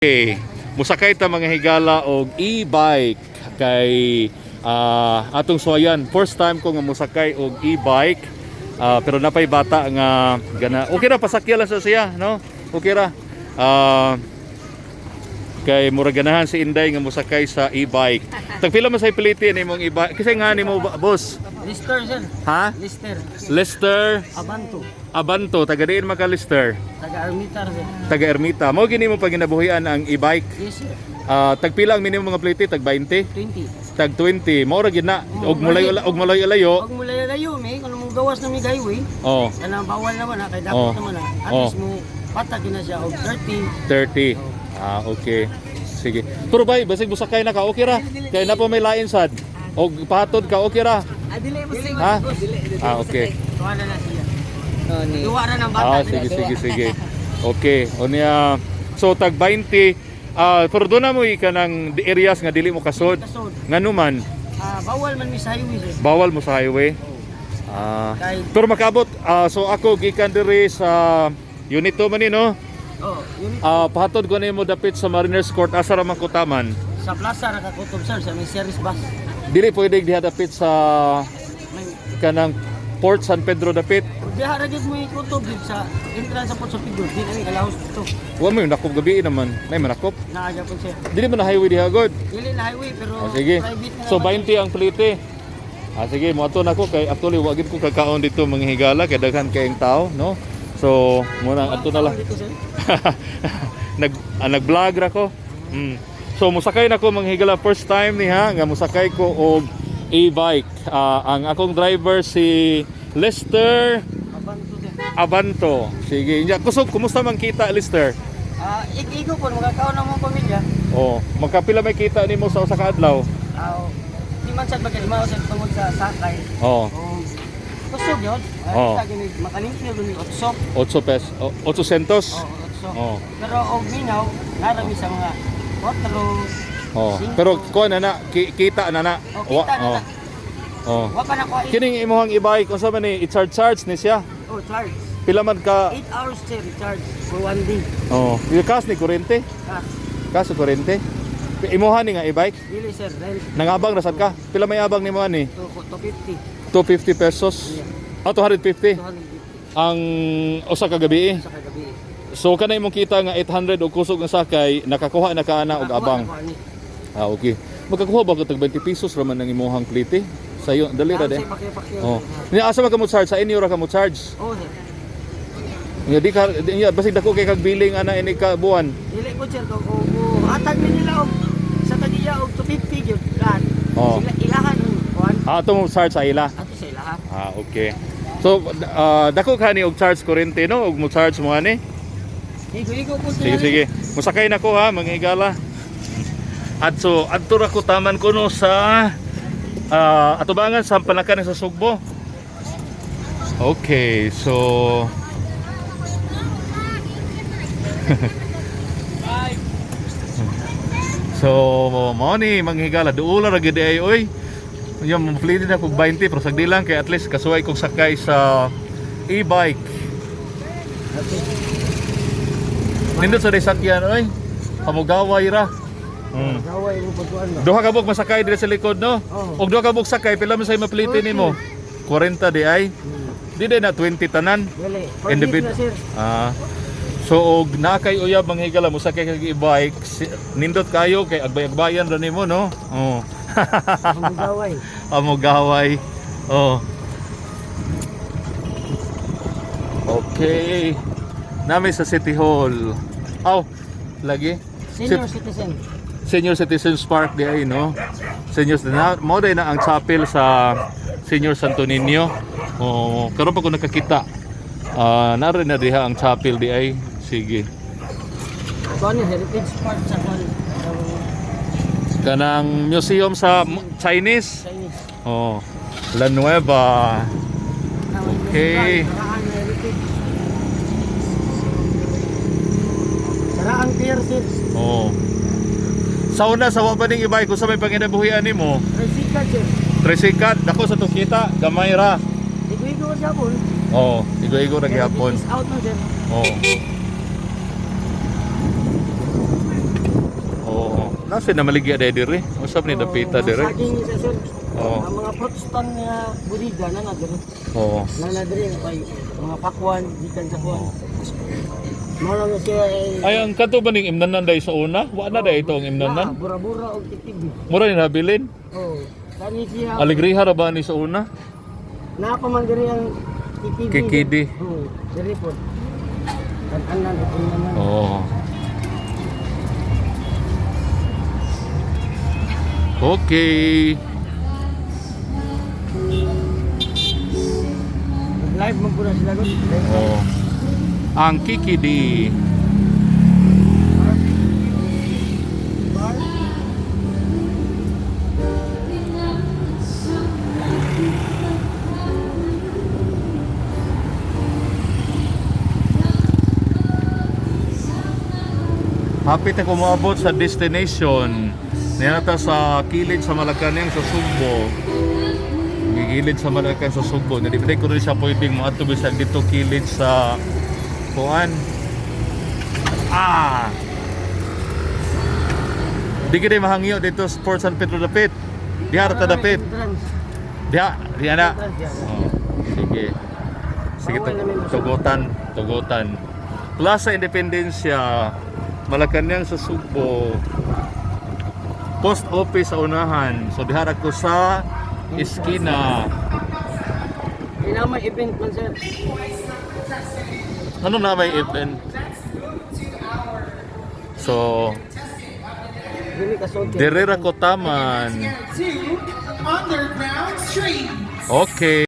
Okay. Musakay ta, mga higala, og e-bike kay atong suwayan. First time ko nga musakay og e-bike. Pero napay bata nga gana. Okay ra, pasakya lang sa siya, no? Okay ra. Kay mura ganahan si Inday nga musakay sa e-bike. Tagpila man sa piliti nimong e-bike? Kasi nga nimo boss? Lister, sir. Ha? Lister. Lester Abanto. Abanto, taga diin man ka, Lester? Taga Ermita, sir. Taga Ermita. Mao gini mo paginabuhian ang e-bike? Yes, sir. Tagpila ang minimum mga plate? Tag 20? 20. Tag 20. Mao ra gid na. Og mulay layo. Pag mula layo, may kung mo gawas na may highway, kanang bawal naman ha, kay dapat naman ha. At least mo patag na siya og 30. 30. Ah, okay. Sige. Pero bay, basig busakay na ka, okay ra. Kay na po may lain sad. Og pahatod ka, okay ra. Ah, dili mo sige. Ha? Dili, dili Ah, mo okay. sakay. Tuwa na na siya. Oh, ni. Duwa ra ng bata. Ah, sige, sige, sige. Okay. O niya, so tag 20, pero doon na mo kanang areas nga dili mo kasod. Kasod. Ngano man, Ah, bawal man mi sa highway, sir. Bawal mo sa highway. Oh. Ah. Kay Pero makaabot, so ako gikan diri sa Unit 2 man ni, no? Oh, yun. Pahatod ko nimo dapit sa Mariners Court, asa ra man ko taman? Sa plaza ra kakutob, sir, sa may service bus. Dili pwede diha dapit sa May kanang Port San Pedro dapit. Diha ra gyud mo ikutob gyud sa entrance sa Port San Pedro. Di na mi kalahos dito. Wa mo yung nakop gabi naman. Nay manakop. Naa gyapon, sir. Dili man na highway diha god. Dili na highway pero Oh, sige. private na So naman. 20 ang plite. Ah, sige, moadto na ko kay actually wa gid ko kakaon dito, mga higala, kay daghan kayong tao, no? So, muna adto na lang. Dito, sir. Nag-vlog ra ko. So musakay na ko, mga higala, first time ni ha nga musakay ko og e-bike. Ang akong driver si Lester Abanto, sir. Abanto. Sige, nya kusog, kumusta man kita, Lester? Ah, igo po makakaon ang mong pamilya. Oh, magkapila may kita nimo sa usa ka adlaw? Ah, di man sad magkalimaw sir tungod sa sakay. O kusog yun. Oh. Ah, gini makalimpyo gini otso. 8 pesos, 800. Oh, otso. Oh. Pero og minaw, narami sa mga 4. Oh. Pero kuan na na, kita na na. Oh, kita na Oh. na. Oh. Wa pa na ko. Kining imong e-bike, unsa man ni, i-charge charge ni siya? Oh, charge. Pila man ka? 8 hours, sir, charge for one day. Oh, yung kas ni kuryente. Ah, Kas sa kuryente. Imuha ni nga e-bike. Dili, sir, rent. Nangabang ra sad ka. Pila may abang nimo ani? To 250. 250 pesos. Ah, 250 250 ang usa ka gabi. sa kagabi. So kanay imong kita nga 800 og kusog nga sakay, nakakuha na ka ana og Nakakuha abang. na ko ani. Ah, okay. Makakuha ba ka tag 20 pesos ra man ang imuhang plite? Sayo, dali ra Ah, de. say, pakyo-pakyo. Oh. Nya asa man ka mo charge? Sa inyo ra ka mo charge? Oh, sir. Nya di ka di, nya basig dako kay kag billing ana ini ka buwan. Dili ko, sir, kung kung hatag ni nila og sa tagiya og 250 gyud kan. Oh. Sila ilahan ang kuan. Ah, ato mo charge sa ila. Ato sa ilaha. Ah, okay. So dako ka ni og charge kuryente, no? Og mo charge mo ani? Igo-igo po. Sige, sige. Musakay na ko ha, mga higala. At so, adto ra ko taman ko no sa atubangan sa panakan sa Sugbo. Okay, so So, mao ni, mga higala, duula ra gid ay oy. Yung mo na kog 20 pero sagdi lang kay at least kasuway kog sakay sa e-bike. Nindot sa sakyan oy. Pamugaway ra. Gaway mo pagkuan ba? Duha ka buok masakay dire sa likod, no? Oo. Og duha ka buok sakay, pila man say maplite nimo? 40 di ay. Di day na 20 tanan. Dili. Per Individ- na, sir. Ah. So og naa kay uyab, mga higala, mosakay kag e-bike, nindot kayo kay agbay-agbayan ra nimo, no? Oh. Ang gaway. Amugaway. Oh. Okay. Nami sa City Hall. Aw, lagi. Senior citizen. Senior Citizens Park di ay, no? Senior na mo day na ang chapel sa Senior Santo Niño. Oh, karon pa ko nakakita. Ah, nari na diha ang chapel di ay. Sige. Kuan ni Heritage Park sa kuan. Kanang museum sa Chinese. Chinese. Oh, La Nueva. Okay. Saraan Heritage. Saraan pier, sir. Oh. Sa una sa wa pa ning ibay ko sa may panginabuhian nimo. Tricycle, sir. Tricycle, dako sa tukita, gamay ra. Igo-igo sa gihapon. Oh, igo-igo ra gihapon. Out no, sir. Oh. Nasa na maligya dai diri. Usab ni dapita diri. Saging isa sir. Oo. Ang mga fruit stand nga bodega na na diri. Oo. Na na diri kay mga pakwan gikan sa kuan. Mao lang siya ay Ay, ang kato ba ning imnanan dai sa una? Wa na dai ito ang imnanan. Bura-bura og titib. Mura ni nabilin. Oh, kani siya. Alegriha ra ba ni sa una? Naa pa man diri ang titib. Kikidi. Oo, diri po. Kan-anan imnanan. Oo. Okay. Live man po na sila gud. Oo. Ang Kikidi. Bar. Hapit na kumaabot sa destination. Niyata sa kilid sa Malacanang sa Sugbo. Gigilid sa Malacanang sa Sugbo. Hindi pa ko rin siya pwedeng moadto bisag dito kilid sa kuan. Ah! Di gid mahangyo dito sa Port San Pedro dapit. Diha ra ta dapit. Entrance. Diha, diha na. Entrance, diha. Oh, sige. Sige, tugutan, tugutan. Plaza Independencia, Malacanang sa Sugbo. Post office sa unahan. So diha ra ko sa iskina. Kaya na may event man sir. Ano na may event? So, Dili ka sulti. dire ra ko taman. To Underground Stream. Okay.